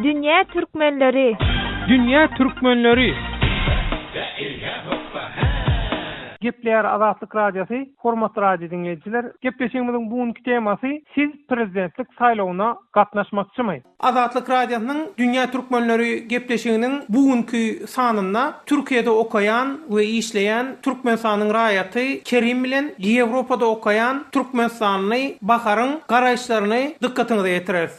Dünýä türkmenleri! Dünýä türkmenleri! Gepleýär Azatlyk Radiosy, Hormatly radio diňleýjiler, gepleşigimiziň bu günki temasy Siz prezidentlik saýlawyna gatnaşmakçymy? Azatlyk Radiosynyň Dünýä Türkmenleri gepleşiginiň bu günki sanynda Türkiýede okaýan we işleýän Türkmenistanyň raýaty Kerim bilen Ýewropada okaýan türkmenistanly Baharyň garaýyşlaryny dykgatyňyza ýetireris.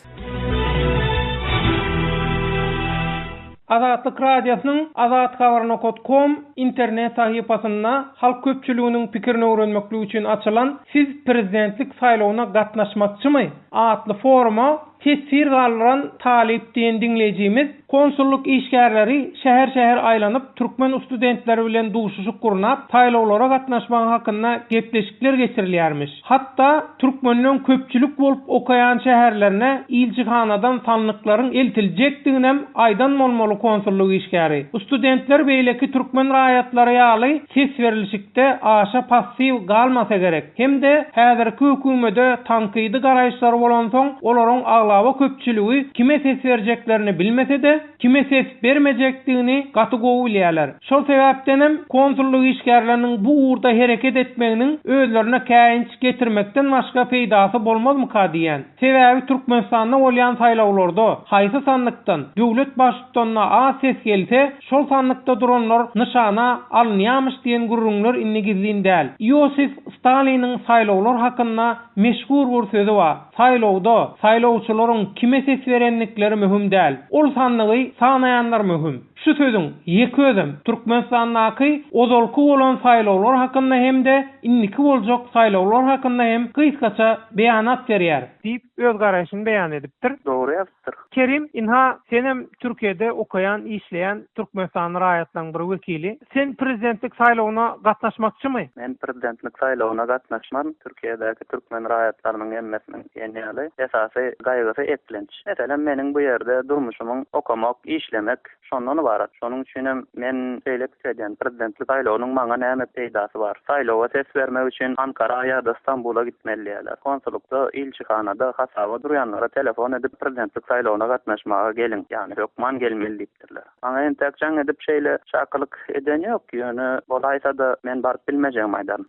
Azatlyk Radiosynyň azathabar com internet sahypasynda halk köpçüliginiň pikirini öwrenmeklik üçin açylan Siz prezidentlik saýlawyna gatnaşmakçymy? atly foruma teswir galdyran Talyp diýen diňleýjimiz konsullyk işgärleri şäher-şäher aýlanyp türkmen studentleri bilen duşuşyk gurnap saýlawlara gatnaşmagy hakynda gepleşikler geçirilýärmiş. Hatda türkmenleň köpçülik bolup okaýan şäherlerine ilçihanadan sandyklaryň eltiljekdiginem aýdan bolmaly konsullyk işgäri. Studentler beýleki türkmen raýatlary ýaly ses berlişikde aşa passiw galmasa gerek. Hem-de häzirki hökümede tankydy garaýyşlary bolansoň olaryň aglaba köpçüligi kime ses berjeklerini bilmese-de, kime ses bermejekdigini gaty gowy bilýärler. Şol sebäpdenem konsullyk işgärleriniň bu ugurda hereket etmeginiň özlerine käýinç getirmekden başga peýdasy bolmazmyka diýýän. Sebäbi Türkmenistanda bolýan saýlawlarda haýsy sandykdan döwlet baştutanyna az ses gelse, şol sandykda duranlar nyşana alynýamyş diýen gürrüňler indi gizlin däl. Iosif Staliniň saýlawlar hakynda meşhur bir sözi bar, Saýlawda saýlawçylaryň kime ses berendikleri möhüm däl, ol sandygy sanaýanlar möhüm. Şu sözüň ýeke özem Türkmenistandaky ozalky bolan saýlawlar hakynda hem-de indiki boljak saýlawlar hakynda hem gysgaça beýanat berýär. Diýip, öz garaýşyny beýan edipdir. Dogry ýazypdyr. Kerim, ynha, senem Türkiýede okaýan, işleýän türkmenistanly raýatlaryň bir wekili. Sen prezidentlik saýlawyna gatnaşmakçymy? Men prezidentlik saýlawyna gatnaşmaryn. Türkiýedäki türkmen raýatlarynyň hemmesiniň diýen ýaly esasy gaýgysy eklenç. Meselem, meniň bu ýerde durmuşymyň okamak, işlemek, şondan ybarat. Şonuň üçinem men şeýle pikir edýän, prezidentlik saýlawynyň maňa näme peýdasy bar? Saýlawa ses bermek üçin Ankara ýa-da Stambula gitmeli diýýärler. Konsullykda, ilçihanada hasaba durýanlara telefon edip, prezidentlik saýlawyna gatnaşmaga geliň, ýagny hökman gelmeli diýipdirler. Maňa entäk jaň edip şeýle çakylyk eden ýok, ýöne bolaýsa-da men baryp bilmejegimi aýdaryn.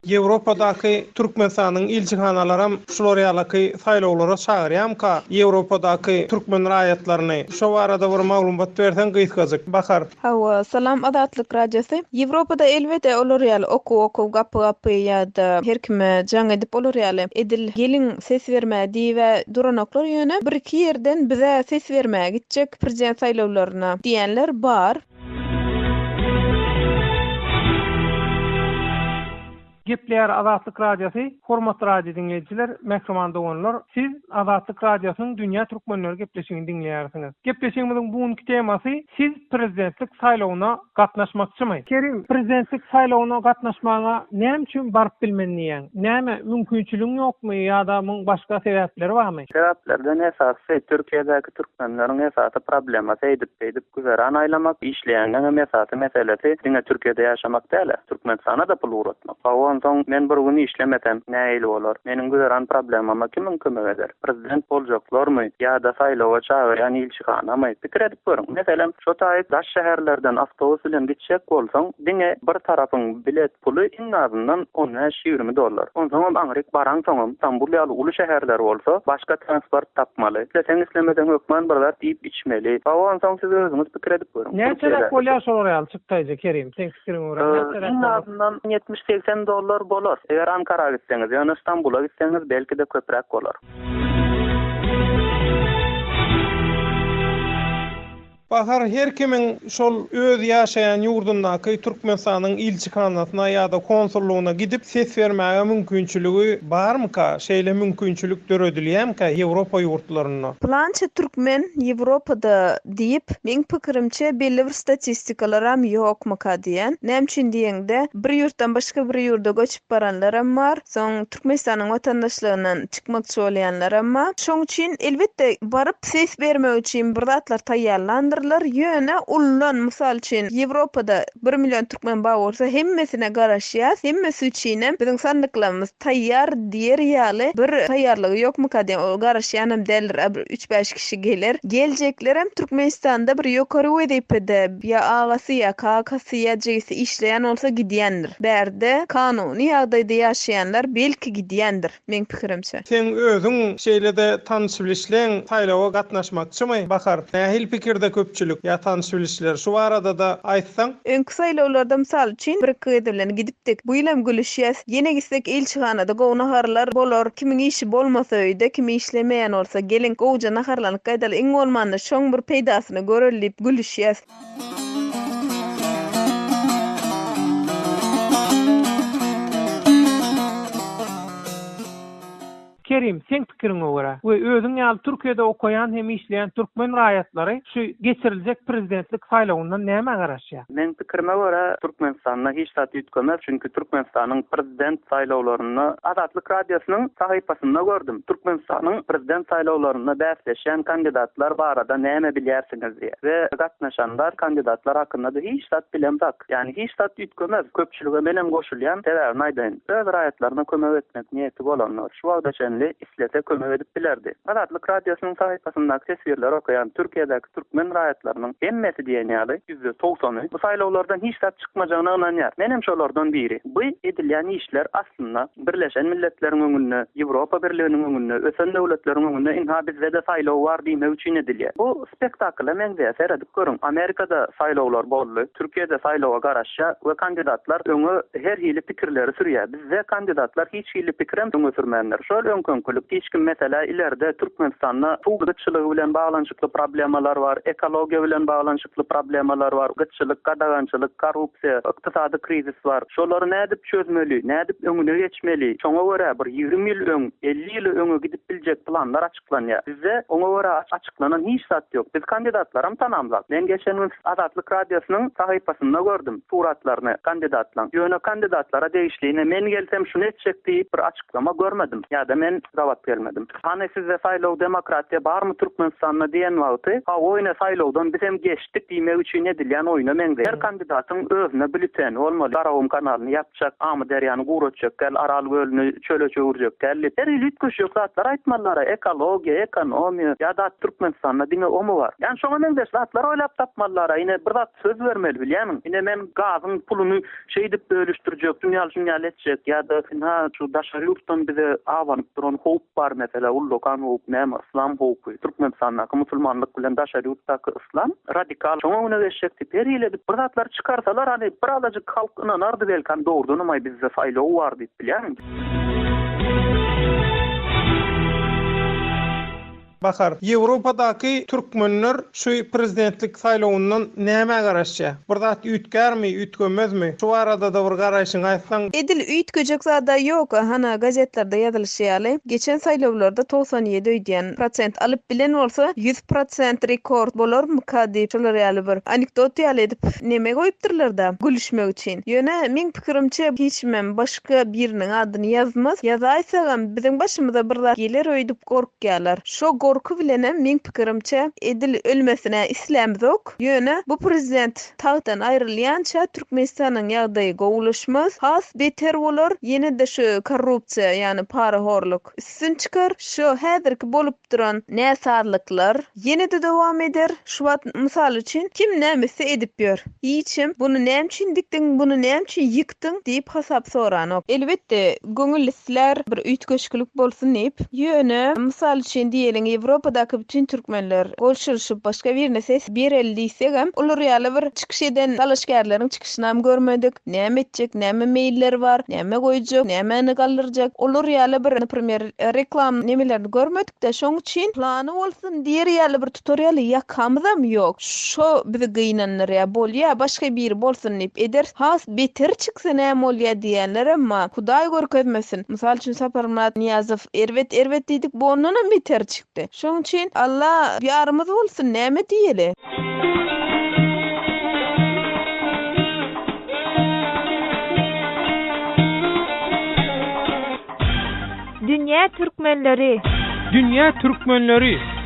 Ýewropadaky Türkmenistanyň ilçihanalaram şular ýalaky saýlawlara çagyrýamyka Ýewropadaky türkmen raýatlaryny? Şo barada bir maglumat berseň gysgajyk. Bahar. Hawa, salam Azatlyk Radiosy. Ýewropada elbetde olar ýaly okuw okuw gapy gapy ýa-da her kime jaň edip olar ýaly edil geliň ses bermäge diýibä duranoklar ýöne bir iki ýerden bizä ses bermäge gitjek prezident saýlawlaryna diýenler bar. Gepleýär Azatlyk Radiosy, Hormatly radio diňleýjiler, mähriban doganlar, siz Azatlyk Radiosynyň Dünýä Türkmenleri gepleşigini diňleýärsiňiz. Gepleşigimiziň bu günki temasy Siz prezidentlik saýlawyna gatnaşmakçymy? Kerim, prezidentlik saýlawyna gatnaşmaga näme üçin baryp bilmen diýýäň? Näme, mümkinçiligiň ýokmy ýa-da muň başga sebäpleri barmy? Sebäplerden esasysy, Türkiýedäki türkmenleriň esasy problemasy eýdip-beýdip güzeran aýlamak, işleýänleňem esasy meselesi diňe Türkiýede ýaşamak däl-ä, Türkmenistana-da pul ugratmak. Hawa, onsoň men bir gün işlemesem nähili bolar? Meniň güzeran problemama kimiň kömek eder? Prezident boljaklarmy ýa-da saýlawa çagyrýan ilçihanamy? Pikir edip görüň. Meselem, şo taýy daş şäherlerden awtobus bilen gitjek bolsaň, diňe bir tarapyň bilet puly iň azyndan on bäş-ýigrimi dollar. Onsoňam aňryk baraňsoňam, Stambul ýaly uly şäherler bolsa, başga transport tapmaly. Isleseň-islemeseň hökman bir zat iýip-içmeli. Hawa, onsoň siz özüňiz pikir edip görüň. Näçeräk bolýar şolar ýaly çykdaýjy, Kerim, seň pikiriňe görä näçeräk Iň bolar? azyndan ýetmiş-segsen dollar bolar. Eger Ankara gitseňiz, ýöne Stambula gitseňiz, belki-de köpräk bolar. Bahar her kimiň şol öz ýaşaýan ýurdundaky Türkmenistanyň ilçihanasyna ýa-da konsullygyna gidip ses bermäge mümkinçiligi barmyka? Şeýle mümkinçilik döredilýämkä Ýewropa ýurtlarynda? Pylança türkmen Ýewropada diýip, meň pikirimçe belli bir statistikalaram ýokmyka diýýän. Näme üçin diýeňde, bir ýurtdan başga bir ýurda göçüp baranlaram bar, soň Türkmenistanyň watandaşlygyndan çykmakçy bolýanlaram bar. Şoň üçin elbetde baryp ses bermek üçin bir zatlar taýýarlandyr. Garaşýandyrlar, ýöne ullan, mysal üçin, Ýewropada bir million türkmen bar bolsa, hemmesine garaşýas, hemmesi üçinem biziň sandyklarymyz taýýar diýer ýaly bir taýýarlygy ýokmuka diýen, ol garaşýanam däldir, a bir üç-bäş kişi geler. Geljeklerem Türkmenistanda bir ýokary wezipede ýa agasy, ýa kakasy, ýa jigisi işleýän bolsa gidýändir. Bärde kanuny ýagdaýda ýaşaýanlar belki gidýändir. Meň pikirimçe. Seň özüň şeýle-de tanyş-bilişleň saýlawa gatnaşmakçymy, Bahar? Nähili pikirde köpçülik ýa tanyş-bilişler? Şu barada-da aýtsaň? Öňki saýlawlarda mysal üçin bir-iki gyz bilen gidipdik. Bu ýylam gülüşýäs. Ýene gitsek ilçihanada gowy naharlar bolar. Kimiň işi bolmasa öýde, kim işlemeýän bolsa geliň gowuja naharlanyp gaýdaly iň bolmanda şoň bir peýdasyny göreli diýip gülüşýäs. Kerim, seň pikiriňe görä we özüň ýaly Türkiýede okaýan hem işleýän türkmen raýatlary şu geçiriljek prezidentlik saýlawyndan nämä garaşýar? Meň pikirime görä, Türkmenistanda hiç zat üýtgemez, çünki Türkmenistanyň prezident saýlawlarynda Azatlyk Radiosynyň sahypasynda gördüm, Türkmenistanyň prezident saýlawlarynda bäsleşýän kandidatlar barada näme bilýärsiňiz diýip we gatnaşanlar kandidatlar hakynda-da hiç zat bilemzak. Ýagny hiç zat üýtgemez. Köpçülige menem goşulýan, sebäbini aýdaýyn. Öz raýatlaryna kömek etmek niýeti bolanlar şu wagta çenli islese kömek edip bilerdi. Azatlyk Radiosynyň sahypasyndaky teswirleri okaýan Türkiýedäki türkmen raýatlarynyň hemmesi diýen ýaly, ýüzde togsany, bu saýlawlardan hiç zat çykmajagyna ynanýar. Menem şolardan biri. Bu edilýän işler aslynda Birleşen Milletleriň öňünde, Ýewropa Birliginiň öňünde, ösen döwletleriň öňünde ynha bizde-de saýlaw bar diýmek üçin edilýär. Bu spektakla meňzeýär, seredip görüň. Amerikada saýlawlar boldy, Türkiýede saýlawa garaşýar we kandidatlar öňe her hili pikirleri sürýär. Bizde kandidatlar hiç hili pikirem öňe sürmändir. Şol öňküňkilik. Hiç kim meselä ileride Türkmenistanda suw gytçylygy bilen baglanyşykly problemalar bar, ekologiýa bilen baglanyşykly problemalar bar, gytçylyk, gadagançylyk, korrupsiýa, ykdysady krizis bar. Şolary nädip çözmeli, nädip öňüne geçmeli, şoňa görä bir 20 ýyl öň, 50 ýyl öňe gidip biljek planlar açyklanýar. Bizde oňa görä açyklanan hiç zat ýok. Biz kandidatlaram tanamzok. Men geçen gün Azatlyk Radiosynyň sahypasynda gördüm suratlaryny kandidatlaň. Ýöne kandidatlara degişli ine men gelsem şuny etjek diýip bir açyklama görmedim. Ýa-da men gabat gelmedim. Hany sizde saýlaw demokratiýa barmy Türkmenistanda diýen wagty hawa ine saýlawdan bizem geçdik diýmek üçin edilýän oýuna meňzeýär. Her kandidatyň özüne blýuteni bolmaly. Garagum kanalyny ýapjak, Amyderýany guratjak däl, Aral gölüni çöle çöwürjek däl diýip, her hili üýtgeşjek zatlar aýtmalylara, ekologiýa, ekonomiýa, ýa-da Türkmenistanda diňe omy bar. Ýani şoňa meňzeş zatlar oýlap tapmalylara, ine bir zat söz bermeli bilýämiň? Ine men gazyň puluny şeýdip bölüşdirjek, şunýaly şunýaly etjek ýa-da ynha şu daşary ýurtdan bize abanyp duran howp bar meselä, ullakan howp näme, yslam howpy, Türkmenistandaky musulmanlyk bilen daşary ýurtdaky yslam radikal, şoňa güne geçjek diýip her hili edip bir zatlar çykarsalar hany bir azajyk halk ynanardy belki hany dogrudanam aý bizde saýlaw bar diýip bilýämiň? Bahar, Ýewropadaky türkmenler şu prezidentlik saýlawyndan nämä garaşýar? Bir zat üýtgärmi, üýtgemezmi? Şu barada-da bir garaýşyňy aýtsaň. Edil üýtgejek zada ýok, hana gazetlerde ýazylyşy ýaly, geçen saýlawlarda 97 öýdýän prosent alyp bilen bolsa, 100 prosent rekord bolarmyka diýip şolar ýaly bir anekdot ýaly edip neme goýupdyrlar-da, gülüşmek üçin. Ýöne meň pikirimçe hiç kimem başga biriniň adyny ýazmaz, ýazaýsagam biziň başymyza bir zat geler öýdüp gork Ýalar. Şo gorky bilenem meň pikirimçe edil ölmesine islämzok. Ýöne bu prezident tagtdan aýrylýança Türkmenistanyň ýagdaýy gowulaşmaz. Has beter bolar. Ýene-de şu korrupsiýa ýagny parahorluk üstün çykar. Şo häzirki bolup duran näsazlyklar ýene-de dowam eder. Şu wagt mysal üçin kim näme etse edip ýör. Hiçem buny näme üçin dikdiň, buny näme üçin ýykdyň diýip hasap soranok. Elbetde, köňül islär bir üýtgeşiklik bolsun diýip. Ýöne, mysal üçin diýeliň, Ýewropadaky bütin türkmenler goşulyşyp başga birine ses bereli diýsegem, olar ýaly bir çykyş eden dalaşgärleriň çykyşynam görmedik. Näme etjek, näme meýilleri bar, näme goýjak, nämäni galdyrjak, olar ýaly bir, naprimer, reklam nemelerini görmedik-de, şoň üçin plany bolsun diýer ýaly bir tutar ýaly ýakamyzam ýok. Şo bizi gynandyrýar. Bolýa, başga biri bolsun diýip ederis. Has beteri çyksa näme bolýa diýýänlerem bar. Hudaý görkezmesin. Mysal üçin Saparmyrat Nyýazow erbet erbet diýdik, bu ondanam beteri çykdy. Şoň üçin Alla ýarymyz bolsun, näme diýeli. Dünýä türkmenleri. Dünýä türkmenleri.